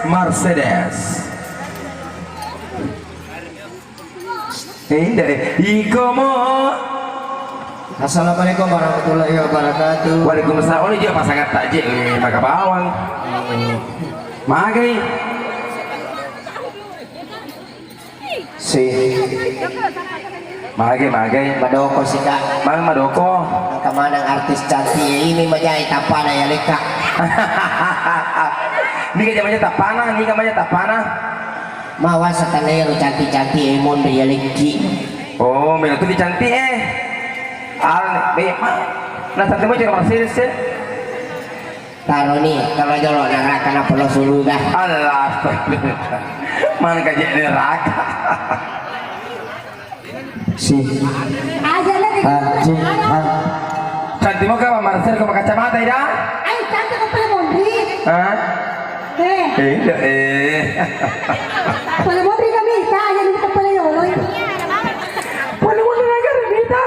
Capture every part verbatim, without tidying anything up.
Mercedes. Eh, indah, eh. Iko mo. Assalamualaikum warahmatullahi wabarakatuh. Waalaikumsalam. Oh, ini juga pasangan takjil. Eh, maka bawang. Magai. Si. Mage, mage. Madoko sika. Mang madoko. Engka maneng artis cantik ini majai tappana ya leka. Ini kan namanya tappana, ini kan namanya tappana. Mawasa tanero cantik-cantik e monri ya lekki. Oh, melo tu cantik eh. Al, be, ma. Nah, tapi mau jadi Mercedes ya. Taroni, kalau jolo neraka na pelo suluga. Allah, astagfirullah. Mana kaji neraka? Si. Aja lagi. Ah, si. Ah. Cantik mau kamu Marcel, kamu kacamata ya? Ayo, cantik kau pernah mondri. Hah? Eh. Eh, iya, eh. Pernah mondri kami, tak aja di tempat yang lain. Pernah mondri aja, Rita.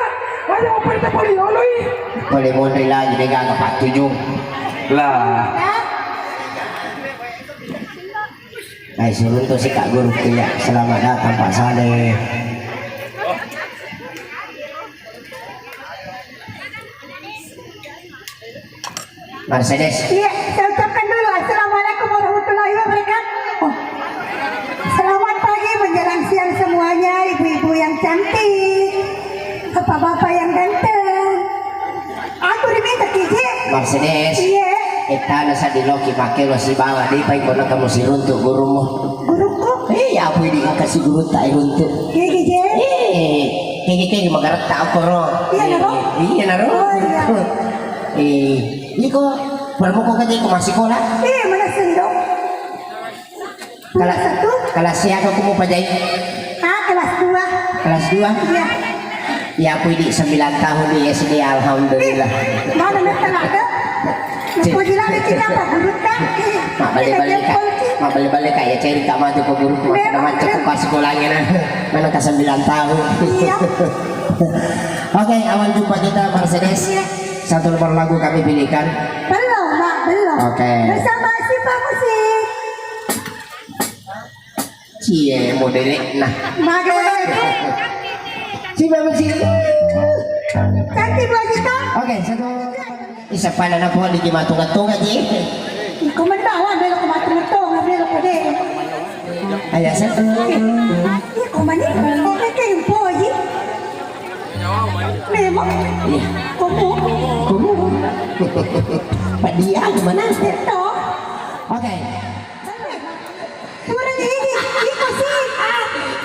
Aja mau pernah tempat yang lain. Pole monri lagi deh gaga pattujung. Lah. Hai, siruntu sika guru ya. Selamat datang Pak Saleh. Mercedes. Iya, saya ucapkan dulu assalamualaikum warahmatullahi wabarakatuh. Selamat pagi menjelang siang semuanya, ibu-ibu yang cantik, bapak-bapak yang ganteng. Aku diminta kiji. Mercedes. Iya. Etana sadi loki makkelo sibawa dipai kono kamu siruntu gurumu. Guruku. Eh, ya apa ini kasih guru tak runtu. Iya, kiji. Eh, kege kege magaretta okoro. Iya, naro. Eh, iya, naro. Oh, iya. Eh, iko permuko kaje ko masih sekolah. Iya, mana sendok? Kelas satu. Kelas siapa aku mau pajai? Ah, kelas dua. Kelas dua? Iya. Ya, aku ini sembilan tahun di S D, alhamdulillah. Mana nak telat dah? Cek. Kau bilang itu apa guru tak? Mak balik-balik kak, mak balik-balik kak ya cerita mah tuh ke guru tuh. Iya, mana macet iya. Pas sekolahnya nah, mana ke sembilan tahun. Iya. Oke, awal jumpa kita Mercedes. Iya. Satu nomor lagu kami pilihkan. Belum, Mak, belum. Oke. Bersama si Pak Musik. Cie, modelnya. Nah. Bagus. Si Pak Musik. Cantik, Bu Haji, toh? Oke, satu. Isa pada na po di matunga-tunga ji. Iko mendawa, belok ke matunga-tunga, belok ke deh. Ayah satu. Iko mani, oke, info ji. Memang. Iya. Komo. Komo. Pak dia gimana? Betul. Oke. Pura ini, iko sih.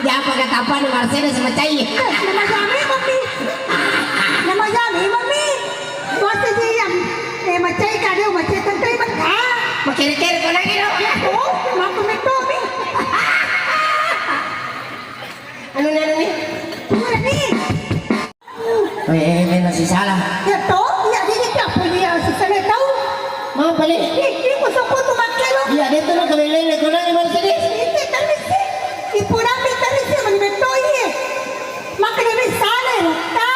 Japa kata apa nih Marcelo sama cai? Nama jami mami. Nama jami mami. Masa jiyang. Eh, macai kado, macai tentu iman. Ah. Makere-kere kau lagi dong. Ya, oh, mampu metomi. Anu nih, anu nih. Pura nih. Eh, eh, eh, masih salah. Ya toh, ya dia apa dia susah tau. Mau balik? Ih, ih, kosong kosong makkelo. Iya, dia tuh nak kebelele, kau nanya mana tadi? Itu tadi sih. Ibu Rami tadi sih mani bettoi. Makanya ini salah, ta.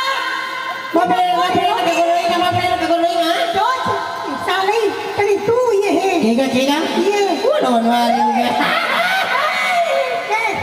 Mape, mape, mape, kau ingat, mape, mape, kau ingat. Dos, salah, tadi tuh, iya, he. Kega, kega? Iya. Wah, lawan lari, kega. Eh.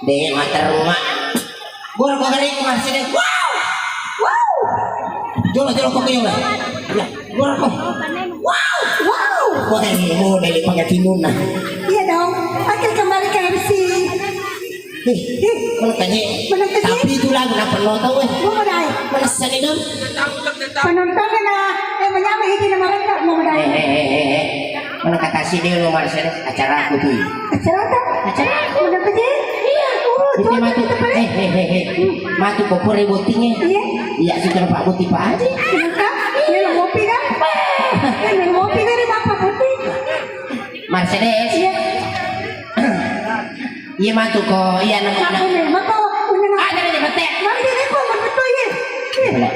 Deh, mata rumah. Gua kau kali itu masih deh. Wow! Wow! Jolo, jolo, kau kayong lah. Ya, gua kau. Wow! Wow! Wah, ini model pangatimunna. Iya dong, pakai kembali ke M C. Ih, ih, mana tanya? Mana tanya? Tapi itu lagu nak penuh tau, eh. Mau dai. Mana seni dong? Penonton na, eh, menyamai ini nama rendah, mau dai. Eh, eh, eh, eh, eh. Mana kata si dia lo Marcel? Acara aku tuh. Acara apa? Acara aku. Mana tanya? Iya. Oh, itu tuh, matu. Itu, eh, eh, eh, eh. Matu ko pura bottingnya. Iya. Iya, sudah Pak Boti Pak Haji. Iya, Kak. Ini lo kopi kan? Ini lo kopi kan, ini Bapak Boti. Mercedes. Iya. Iya matu ko, iya nama. Aku memang kau punya nama. Ada di mate. Mari deh, kau betul ya. Boleh.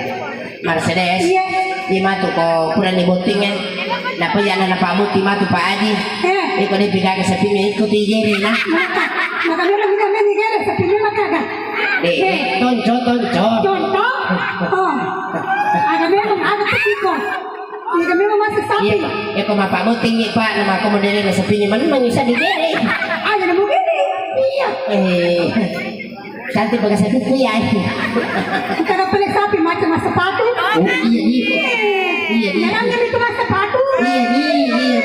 Mercedes. Iya. Iya matu ko pura ni botting ya. Napa ya nana Pak Muti matu Pak Haji. Eh. Iko ni piga ke sepi ni ikuti jeri nah. Maka, maka dia lagi kami ni gere sepi ni maka dah. Deh, tonco, tonco. Contoh. Oh. Ada memang ada kepikon. Iya, kami mau masak sapi. Iya, Pak. Ya, kok Bapak mau tinggi, Pak. Nama aku modelnya sepinya mana bisa digere. Ah, jadi mau gini. Iya. Eh, cantik pakai sapi tuh ya. Kita nggak boleh sapi macam mas sepatu. Oh, iya, iya. Iya, iya. Jangan jadi itu mas sepatu. Iya, iya, iya, iya.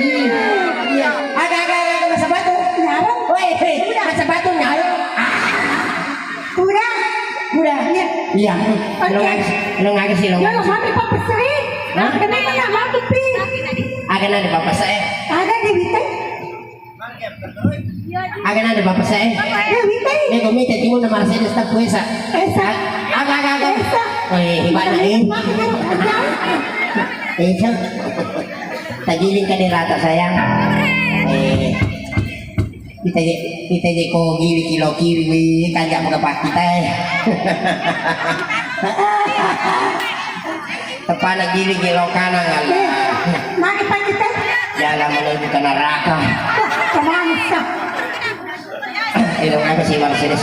Iya. Agak, agak, agak, mas sepatu. Nyarang. Woi, woi, mas sepatu nyarang. Ah. Udah. Udah. Iya. Iya. Oke. Lo ngaji, lo ngaji sih, lo. Ya, lo ngaji. Mati papa sih. Hah? Kenapa nggak mati, Pi? Agak nanti papa saya. Agak di Wita. Agak nanti papa saya. Ya, Wita. Ini kau minta timun nama saya tetap puasa. Esa. Agak, agak, agak. Esa. Oh, iya, hebat, eh. Esa. Tagiling ka di rata, sayang. Eh. Kita je, kita je ko gili kilo kiri wi, kanja maka pak kita eh. Tepana gili kilo kanan Allah. Mari pak kita. Jalan menuju ke neraka. Wah, kemana sih? Itu apa sih Mercedes?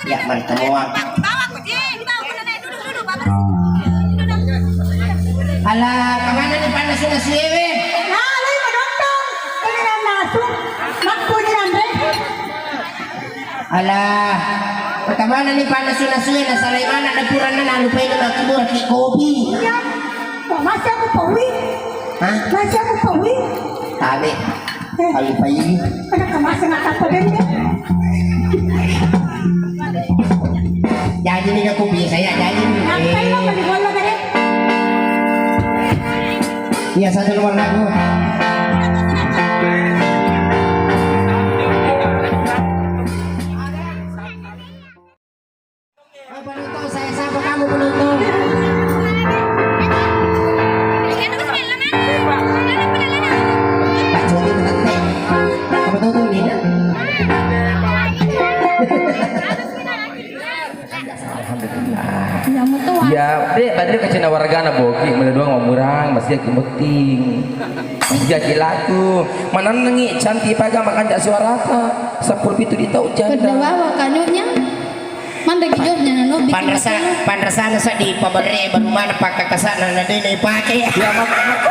Ya, bertemuan. Alah, kemana nih panas sudah siewe? Nah, lu mau nonton. Ini yang masuk. Makku ini, Andre. Alah, kemana nih panas sudah siewe? Nah, salah mana ada purana, nah, lupa ini, nah, aku buat di kopi. Iya. Kok masih aku pawi? Hah? Masih aku pawi? Tabe. Eh. Pawi-pawi. Ada kemasa nggak apa-apa deh. Jadi nih aku bisa ya, jadi. Ngapain lo beli bola tadi? Iya, satu nomor lagu. Oh, penonton, saya sapa kamu, penonton? Pak Joni menenteng. Apa tuh, tuh, Nina? Alhamdulillah. Ya, mutu, Wan. Ya, dek, badri kacina wargana bogi, mulai doang mamurang, masih lagi muting. Masih lagi laku. Manennengi, cantik paga, makanja suarata. Sepuluh pitu di tau janda. Kedua, wakanyunya. Manda gijornya nano bikin panrasa, masalah. Panrasana seddi paberre baru mana pakkakasana na dena ipake. Ya, mak-, mak-,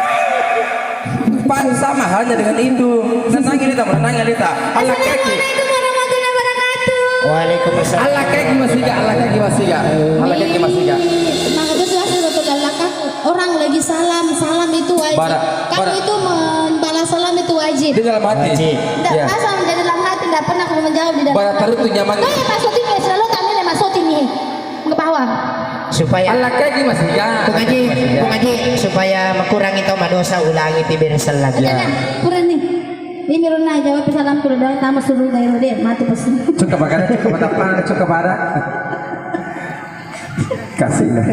pan sama halnya dengan itu. Senang ini tak menang ini tak. Allah kaki. Assalamualaikum warahmatullahi wabarakatuh. Waalaikumsalam. Allah kaki masih gak, Allah kaki masih gak. Allah kaki masih gak. Ih, maka itu sudah sudah tuh Allah kaki. Orang lagi salam, salam itu wajib. Bara-, kamu bara- itu membalas salam itu wajib. Di dalam hati. Wajib. Nggak, ya. Masa dari dalam hati nggak pernah kamu menjawab di dalam hati. Bara terus tuh nyaman. Tuh, ya, Pak Sotimi, selalu kami nih, Mas Sotimi. Ke bawah. Supaya Allah kayak gimana sih? Ya, Bung Haji, Bung Haji, supaya mengurangi tau madosa, ulangi tiber selagi. Ya. Kurang nih. Ini Rona jawab salam kuda dalam tamu suruh dari Rode, mati pesen. Cukup makan, cukup matapang, cukup parah. Kasih nah.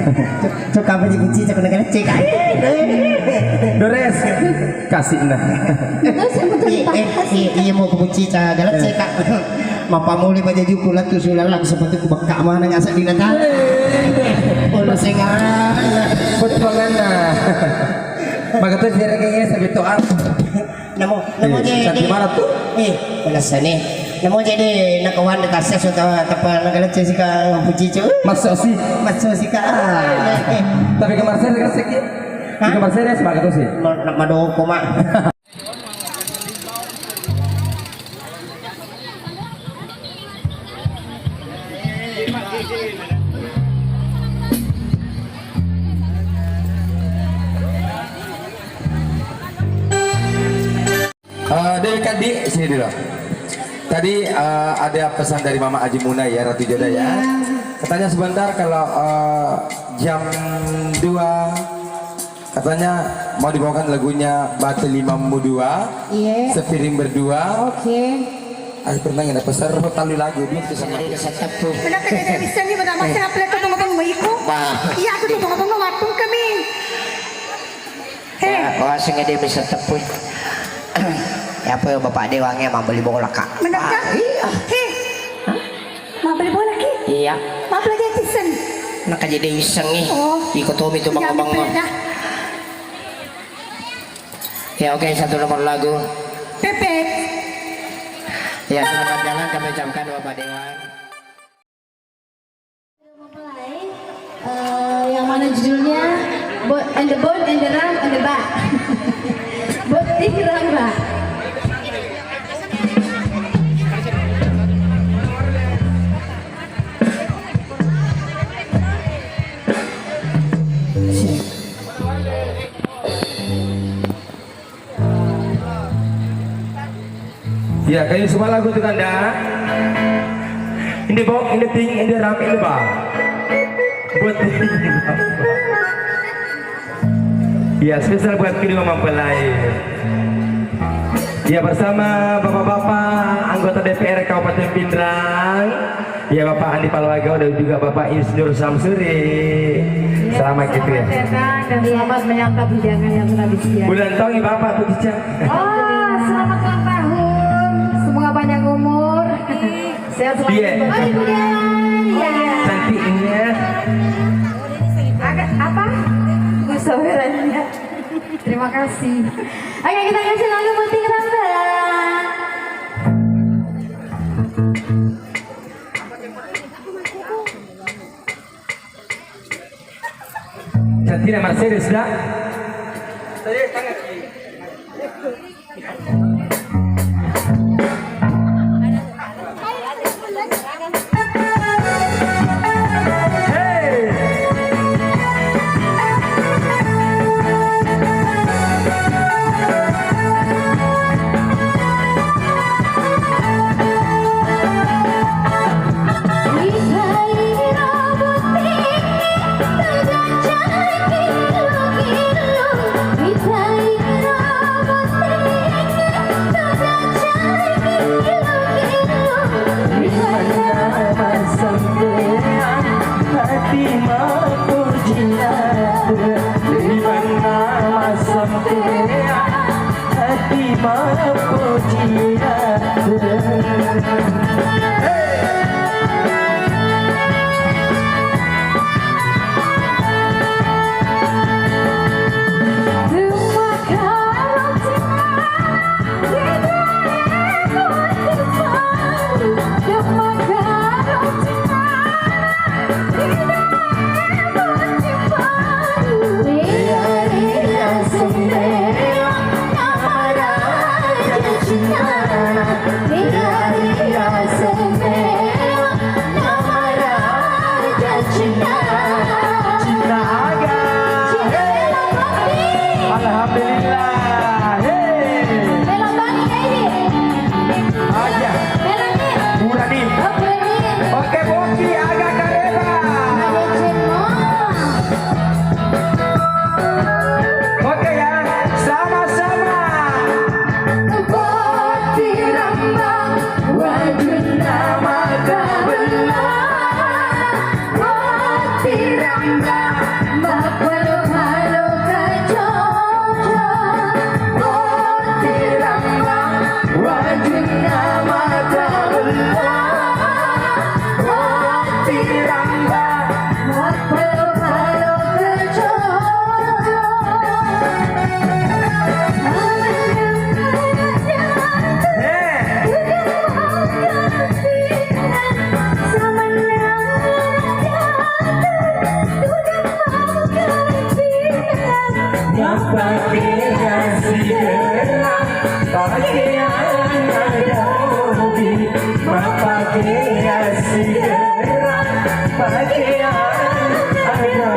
Cok, cok, apa sih kunci, cok, negara cek. Dores. Kasih nah. Terus yang betul. Eh, eh, iya, mau kunci, cak, galak cek, Kak. Mapamuli baja juku latu sulala, sepatu ku bekak mana ngasah di Natal. Polo sengarang. Betul nah. Maka tuh sih kayaknya sebetulnya. Namo, namo. Eh, je, cantik je. Mana tuh? Eh, penasaran nih. Namo jadi nak kawan dekat saya sudah tepat nak lecce sih, Kak, puji cu. Masuk sih. Masuk sih, Kak. Ah. Tapi kamar saya dekat sih. Hah? Kamar saya semangat tuh sih. Ma-, nak madoko, Mak. Eh, Dewi Kadi, sini dulu. Tadi, eh, ada pesan dari Mama Aji Muna ya, Ratu Joda ya. Iya. Katanya sebentar kalau, eh, jam dua, katanya mau dibawakan lagunya Batu Limammu Dua, Iya. Sepiring Berdua. Oke. Ayo pernah nggak pesan talu lagu, Bi? Itu sama. Bisa tepu. Kenapa dia bisa nih, benar masih apa tuh, tunggu, tunggu, ikut? Bah. Iya, aku tuh, tunggu, tunggu, waktu kami. He. Wah, wah, sing ede bisa tepu. Ya apa ya, Bapak Dewange mau beli bola, Kak? Bener, Kak? Ah, iya. He. Mau beli bola, Ki? Iya. Mau beli tisen? Nak aja dia iseng nih. Oh. Ikut Tommy tuh, iya, bang, betul, bang. Dah. Ya, oke, satu nomor lagu. Pepet. Ya, selamat jalan kami ucapkan, Bapak Dewan. Mempelai, eh, yang mana judulnya Bo-, and the Bone and the Ram and the Ba. Boti Ramba. Ya, kayu semua lagu tu kanda. Ini bok, ini ting, ini ram, ini ba. Buat ini. Ya, spesial buat kedua mempelai. Ya, bersama bapak-bapak anggota D P R Kabupaten Pinrang. Ya, Bapak Andi Palwago dan juga Bapak Insinyur Samsuri. Iya, selamat gitu ya. Selamat datang dan selamat menyantap hidangan yang telah disediakan. Bulan tahun ya, Bapak tuh, Cica. Oh, selamat ulang tahun. Semoga panjang umur. Sehat selalu. Iya. Oh, Ibu Dian. Iya. Cantiknya. Agak apa? Musawarahnya. Terima kasih. Oke, kita kasih lagu Putih Rambang. Cantik amat serius dah. Cinta aga. Alhamdulillah. Hei. Aga. Purani. Oke, Boki, aga kareba. Oke ya, sama-sama. Boti Rambang, wajunna maka bella. Boti Rambang, mappalo-palo kacoco. Boti Rambang, wajunna maka bella. Boti Rambang. Pakaian Adobe, mappakeang segera, pakeang Adobe.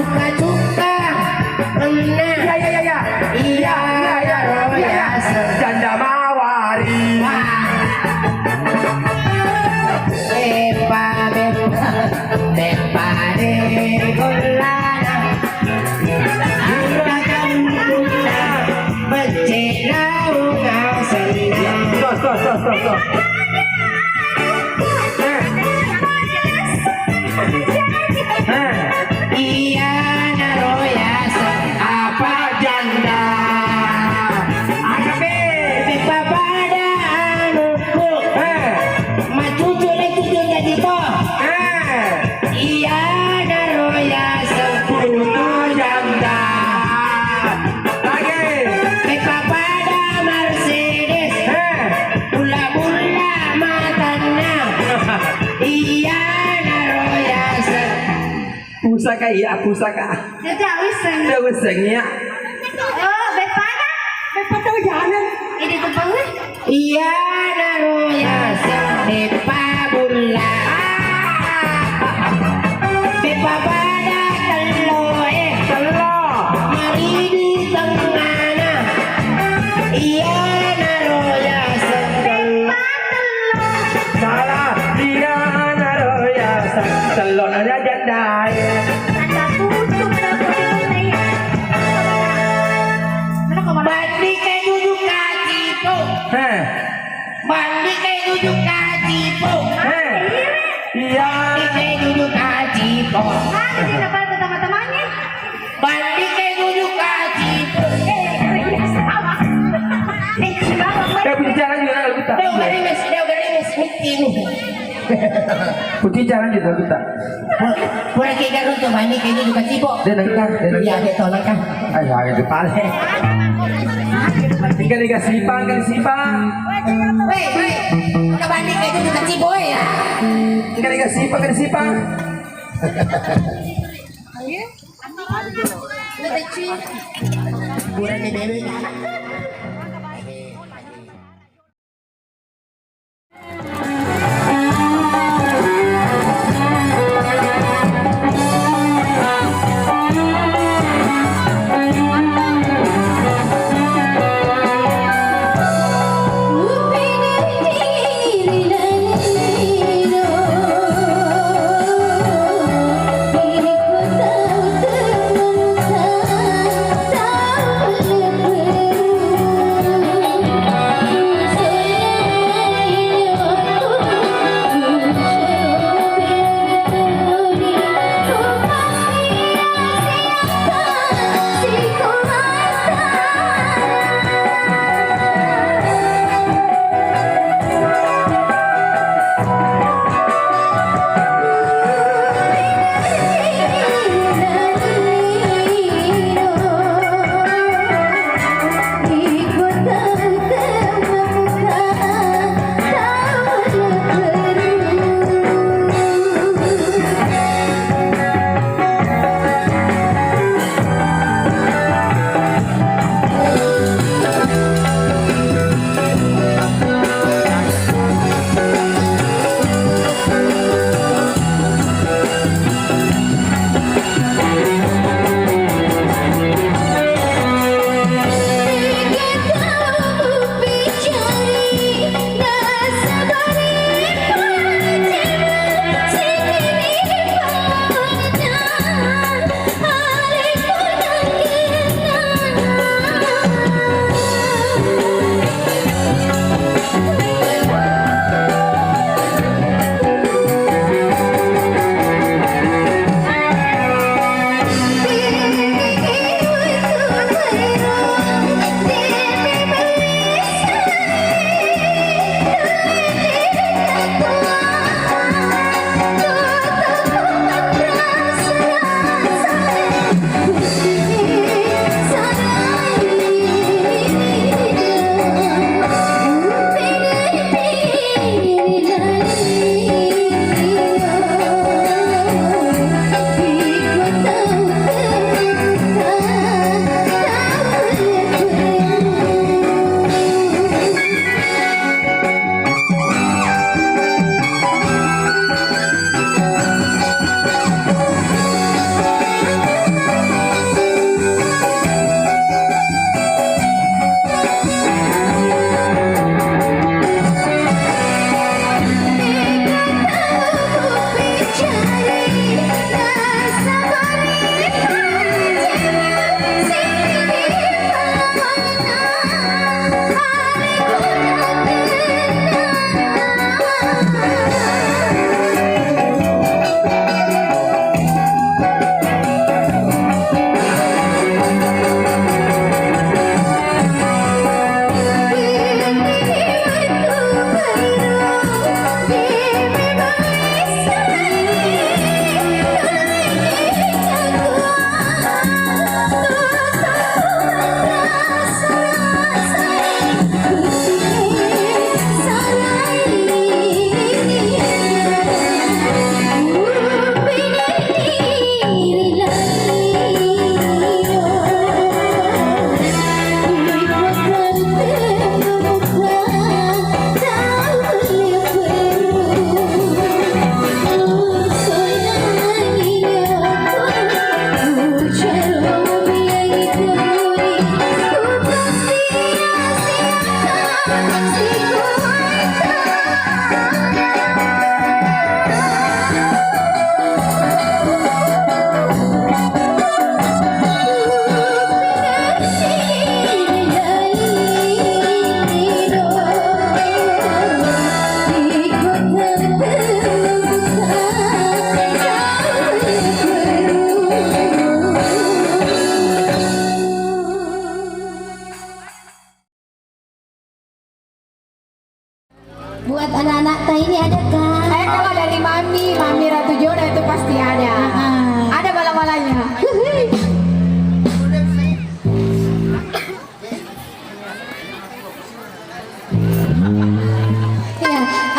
Cukka-cukka, onna. Iya, iya, iya, iya. Iya, iya, iya, iya, iya. Janda mawari. Wah. Beppa, beppa, beppa de gollana. Angka kampungna, becce laung asenna. Stop, stop, stop, stop, stop. Eh. Eh. Iyanaro yaseng apa janda. Aga be? Beppa pada anukku. Eh. Macucu le cucu jadi to. Eh. Iyanaro yaseng putu janda. Lagi. Beppa pada Mercedes. Eh. Bulla-bulla matanna. Iyanaro yaseng. Pusaka, iya, pusaka. Jaja wisseng. Iya, wisseng, iya. Oh, beppa aga? Beppa tau jangan. Ini tuh, Bang. Iyanaro yaseng beppa bulla. Ah. Beppa pada tello, eh. Tello. Maridi tengngana. Iyanaro yaseng tello. Beppa tello. Salah. Iyanaro yaseng tello. Nanya jandai. Ada tutup, ada tutup, iya. Mana kau mana? Bandi ke juju kacipo. Heh. Bandi ke juju kacipo. Heh. Iya. Bandi ke juju kacipo. Mana sih dapat teman-temannya? Bandi ke juju kacipo. Eh, iya, sama. Eh, sama. Eh, bicara juga, Bunda. Dia udah riwes, dia udah riwes, mesti ini. Puji, jangan gitu, kita. Pu-, pura ke garuntu mani ke juju kacipo. Dia nengka, dia nengka. Iya, dia tolak kan. Ayo, ayo, depan. Tinggal tiga sipa, tiga sipa. Weh, weh. Udah bandi ke juju kacipo, ya. Tinggal tiga sipa, tiga sipa. Pura ke dewe.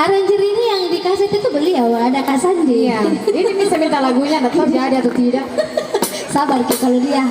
Arranger ini yang di kaset itu beliau, ada Kak Sandi. Iya, ini bisa minta lagunya, nggak tahu jadi atau tidak. Sabar Ki, kalau dia.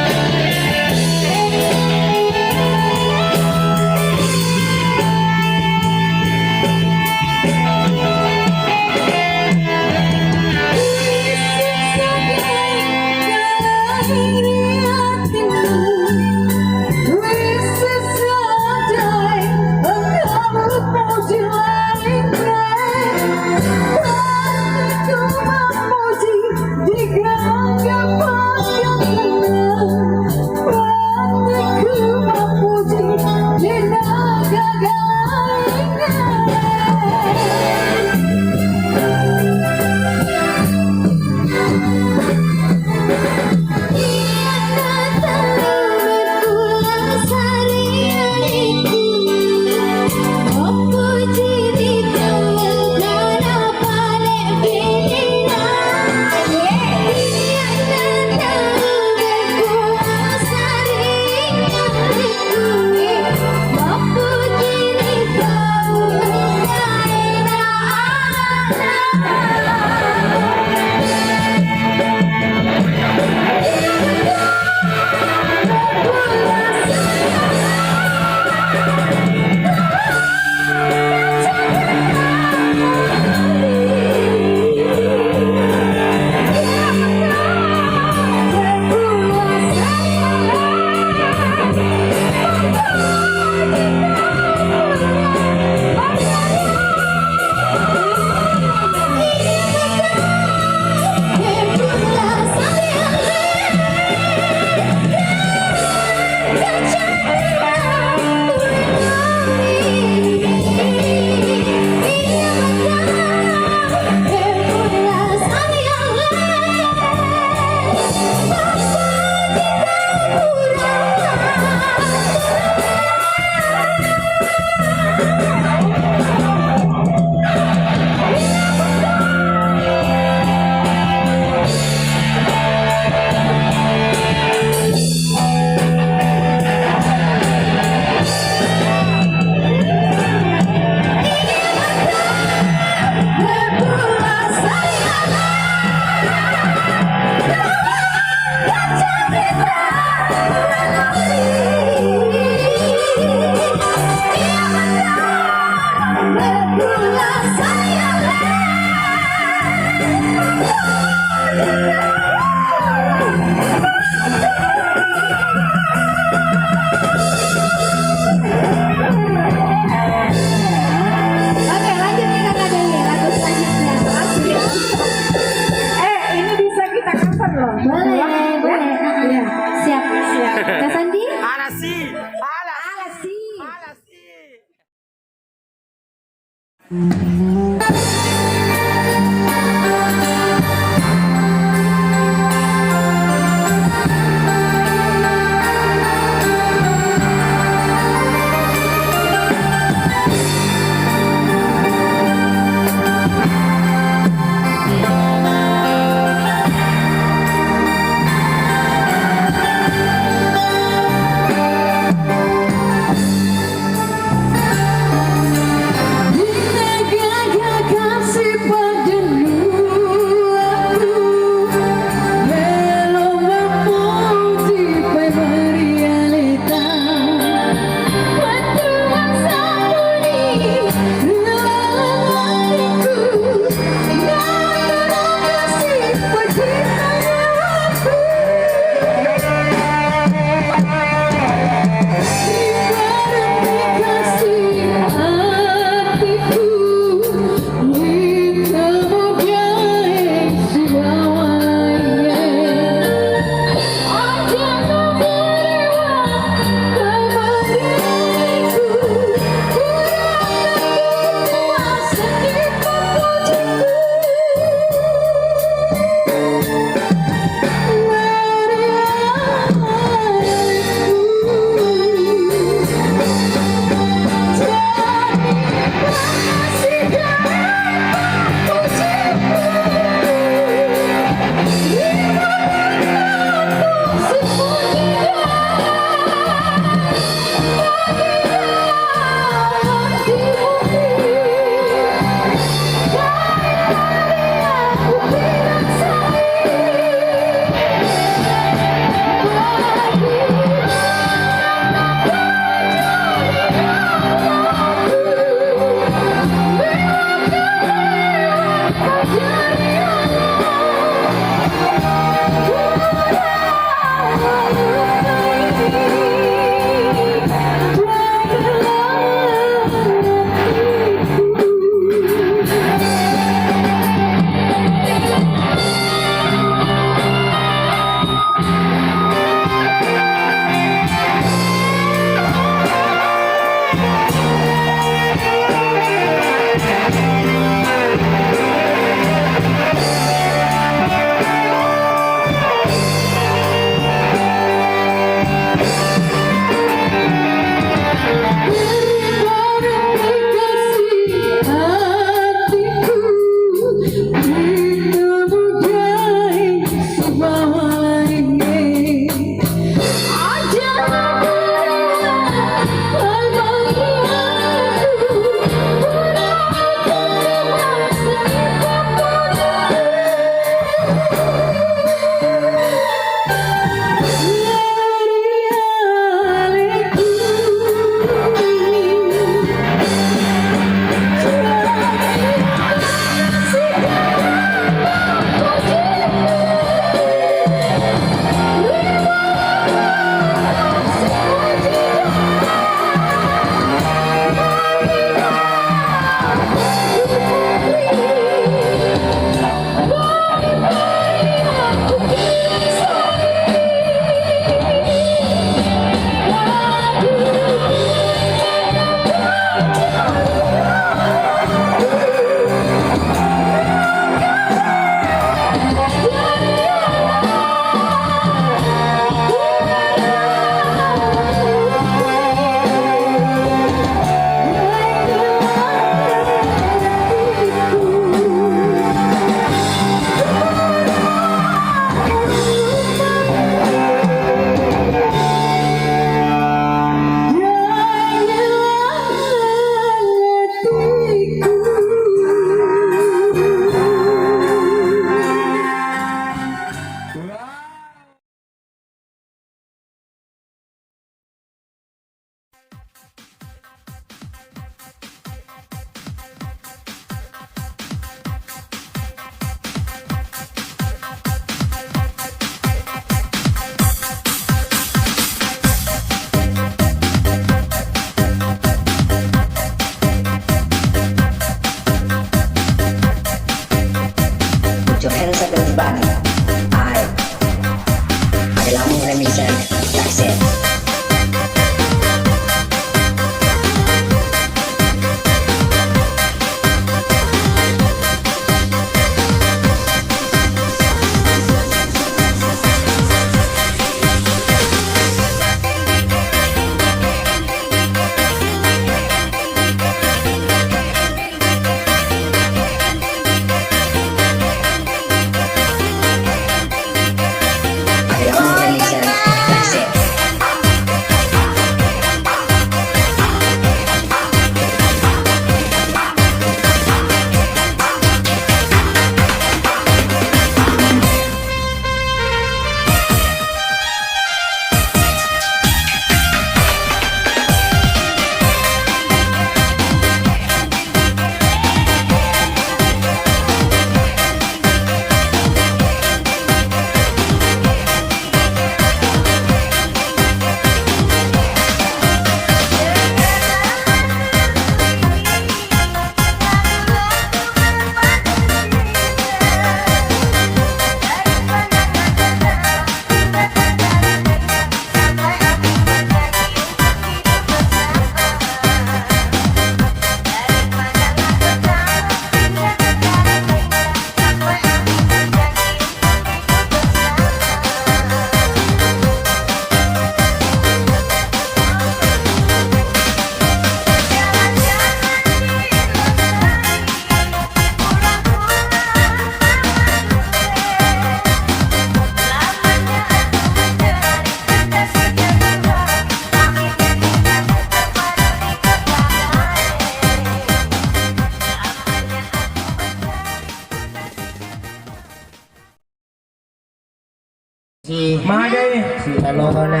Magai. Silalona.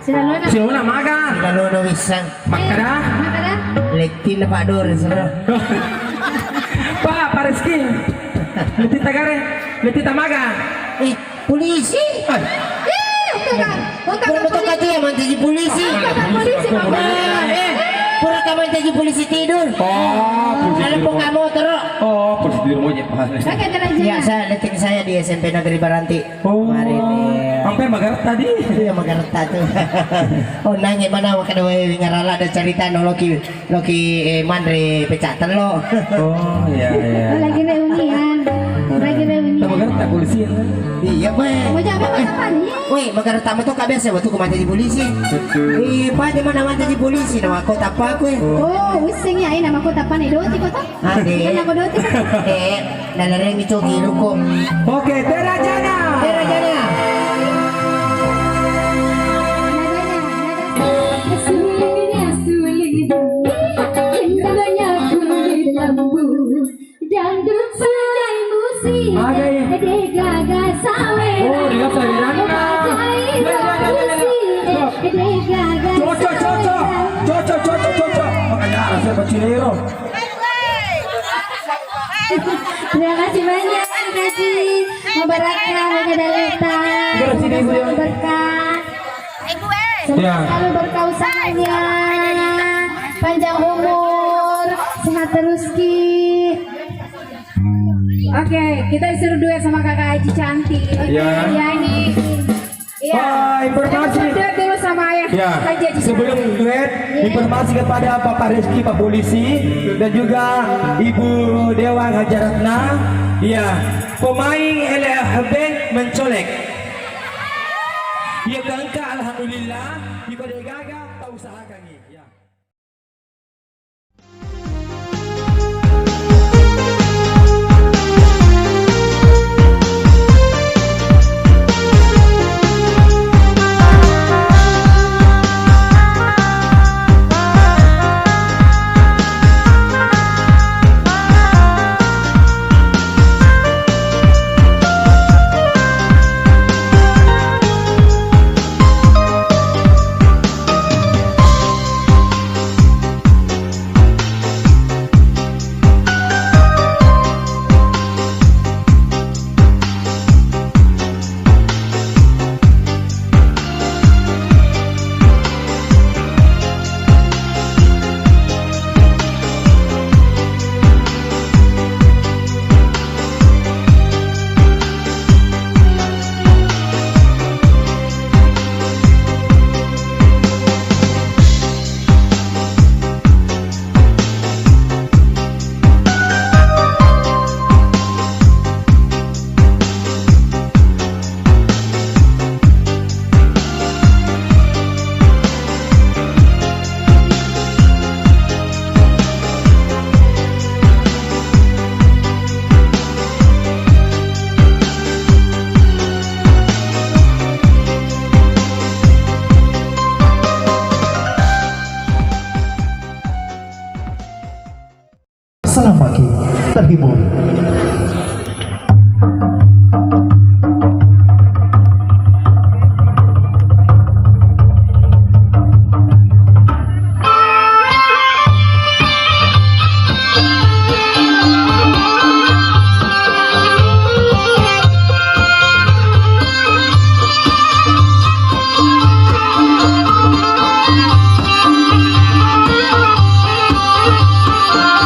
Silalona. Silalona maga. Silalona wissang. Makkada. Makkada. Lettina Pak Dur, sero. Pak, Pak Rizky. Letti tagare. Letti tamaga. Eh, polisi. Eh. Ih, itu kan. Untuk polisi. Pura betul kata ya, mancaji polisi. Untuk polisi, Pak. Eh, pura kamu mancaji polisi tidur. Oh, polisi tidur. Kalau kamu terus. Oh, polisi tidur monyet. Oke, terus. Ya, saya, letting saya di S M P Negeri Baranti. Oh. Kemarin, iya. Sampai magaretta tadi. Iya, magaretta tuh. Oh, nanya mana makan wae ngarala ada cerita no loki, loki, eh, manre pecah tello. Oh, iya, iya. Oh, lagi reunian. Lagi reunian. Magaretta polisi ya. Iya, Pak. Mau jaga apa, Pak? Woi, magaretta mah tuh biasa waktu ku mancaji polisi. Betul. Eh, Pak, di mana mancaji polisi? Nama kota apa aku, eh? Oh, using ya, ini nama kota apa nih? Doti kota? Ade. Kenapa doti? Eh, nalaremi cogi luko. Oke, Terajana. Terajana. Sulitnya sulit, yang namanya kulit lembu. Dangdut sudah musim. Ade. Degaga sawe. Oh, degaga sawe. Stop. Cocok, cocok. Cocok, cocok, cocok. Makanya rasa bacilero. Terima kasih banyak, Haji. Mabarakka, Haji Daleta. Terima kasih, Ibu, ya. Berkah. Semoga selalu berkah usahanya. Panjang umur, sehat terus, Ki. Oke, kita disuruh duet sama Kakak Haji cantik. Ya. Ya, ini. Iya. Ah, informasi. Saya dulu sama Ayah. Ya, Haji Haji. Sebelum duet, iya, informasi kepada Bapak Rizky, Pak Polisi, dan juga Ibu Dewa Hajaratna. Iya, pemain L F B mencolek. Iya, kangka, alhamdulillah. Ibu Dewa Gaga, tak usahakan. Iya. Senang bagi terhibur.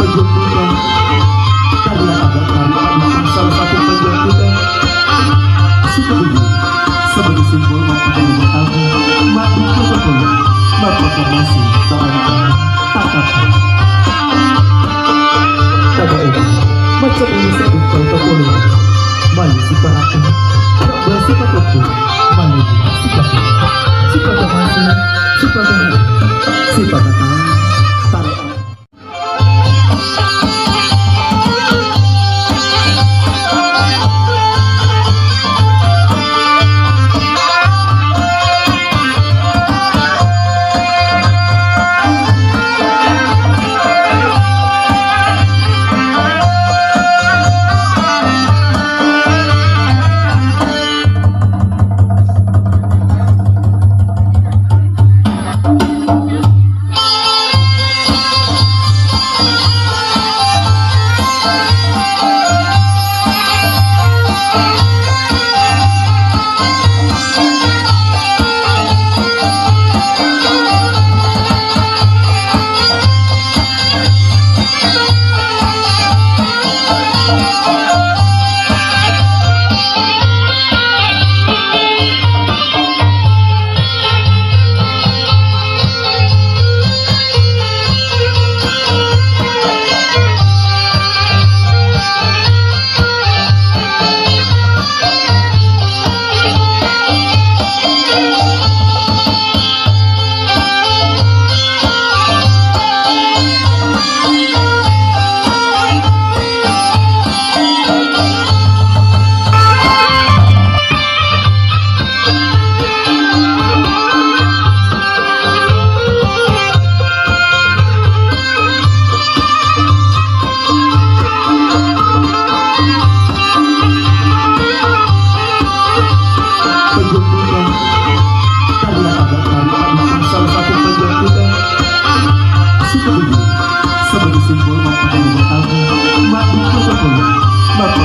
Penjemputan karya adat dari Adi, salah satu penjemputan suku Bugis sebagai simbol mata rumah tangga, mati protokol, maka masih barang tatap. Pada umum, macam ini sebut protokol. Mali siparakan, tak bersifat hukum, mali sifat, sifat masing, sifat, sifat, tarik.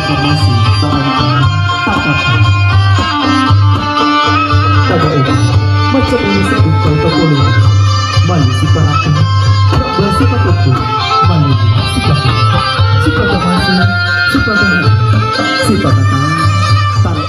Masih tak ada. Takkan. Pada ini, macam ini sebut kau tak boleh. Malu si paraka. Tak bersi takutku. Malu si takut. Si paraka masih. Si paraka. Si paraka. Tarik.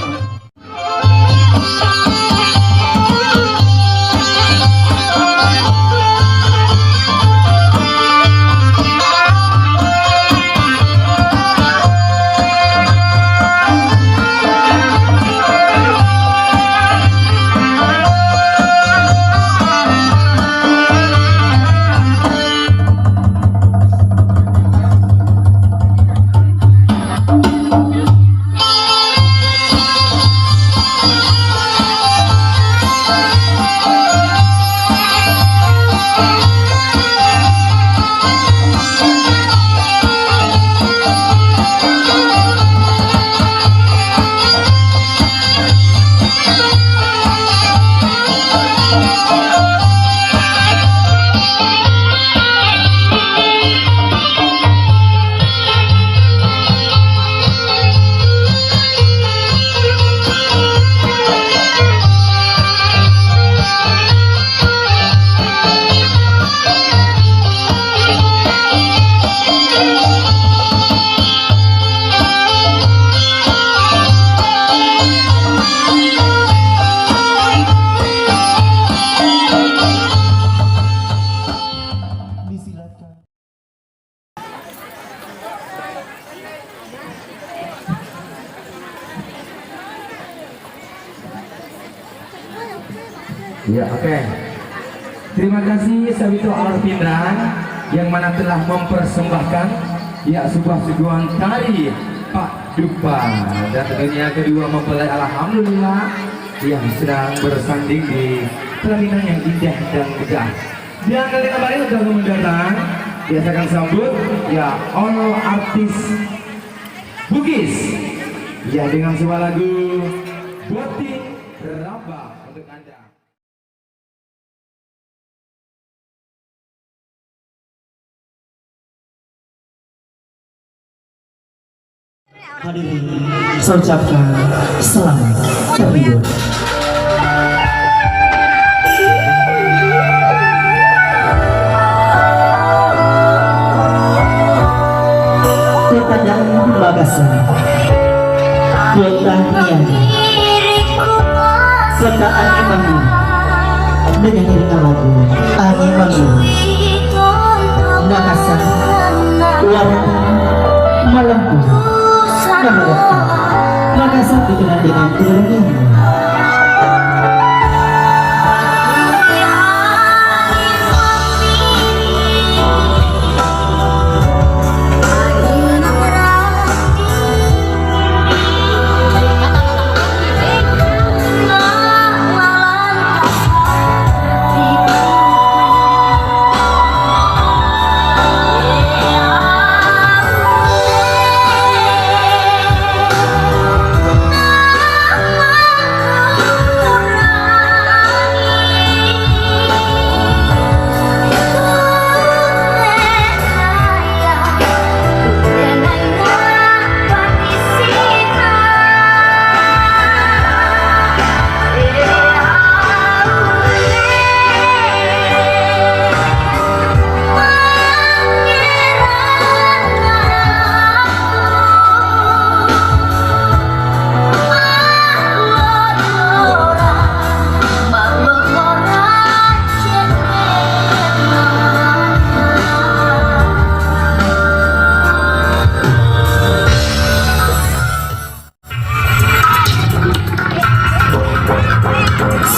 Ya, oke. Terima kasih Sabito Alar Pinrang yang mana telah mempersembahkan, ya, sebuah suguhan tari Pak Dupa. Dan tentunya kedua mempelai, alhamdulillah, yang sedang bersanding di pelaminan yang indah dan megah. Diangkat dengan baik untuk mendatang, biasakan sambut, ya, all artis Bugis. Ya, dengan sebuah lagu Boti Ramba untuk Anda. Hadirin, saya ucapkan selamat terhibur. Kota Daeng Makassar. Kota Niaga. Kota Angin Manggung. Dengan iringan lagu Angin Manggung. Makassar, Warangan, Malempu, Namaretta. Makassar dikenal dengan kelebihannya.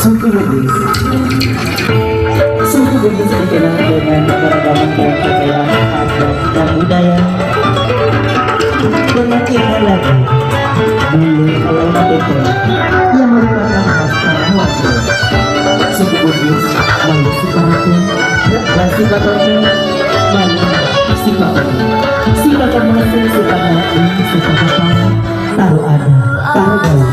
Suku Bugis. Suku Bugis dikenal dengan keragaman dan kekayaan adat dan budaya. Dengan iringan lagu Bulu Kalau Betul yang merupakan khas Karangasem. Suku Bugis, Bali Siparatung, Bali Sipatoke, Bali Sipatoke. Sipatoke masih, Sipatoke, Sipatoke. Taruh ada, taruh gaul.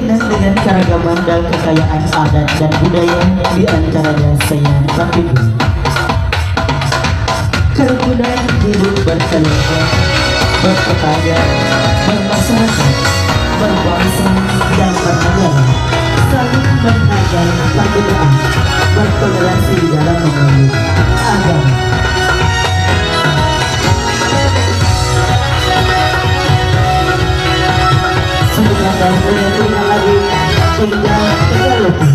Dengan keragaman dan kekayaan adat dan budaya, di antaranya seni rapidu. Kerukunan hidup berkeluarga, bertetangga, bermasyarakat, berbangsa, dan bernegara, saling menghargai perbedaan, bertoleransi dalam memilih agama. Sebenarnya punya lagu Indah Teknologi.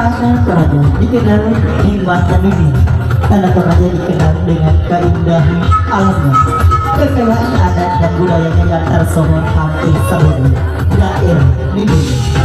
Tanah Toraja dikenal di mata dunia. Tanah Toraja dikenal dengan keindahan alamnya. Kekayaan adat dan budayanya yang tersohor hampir seluruh daerah di dunia.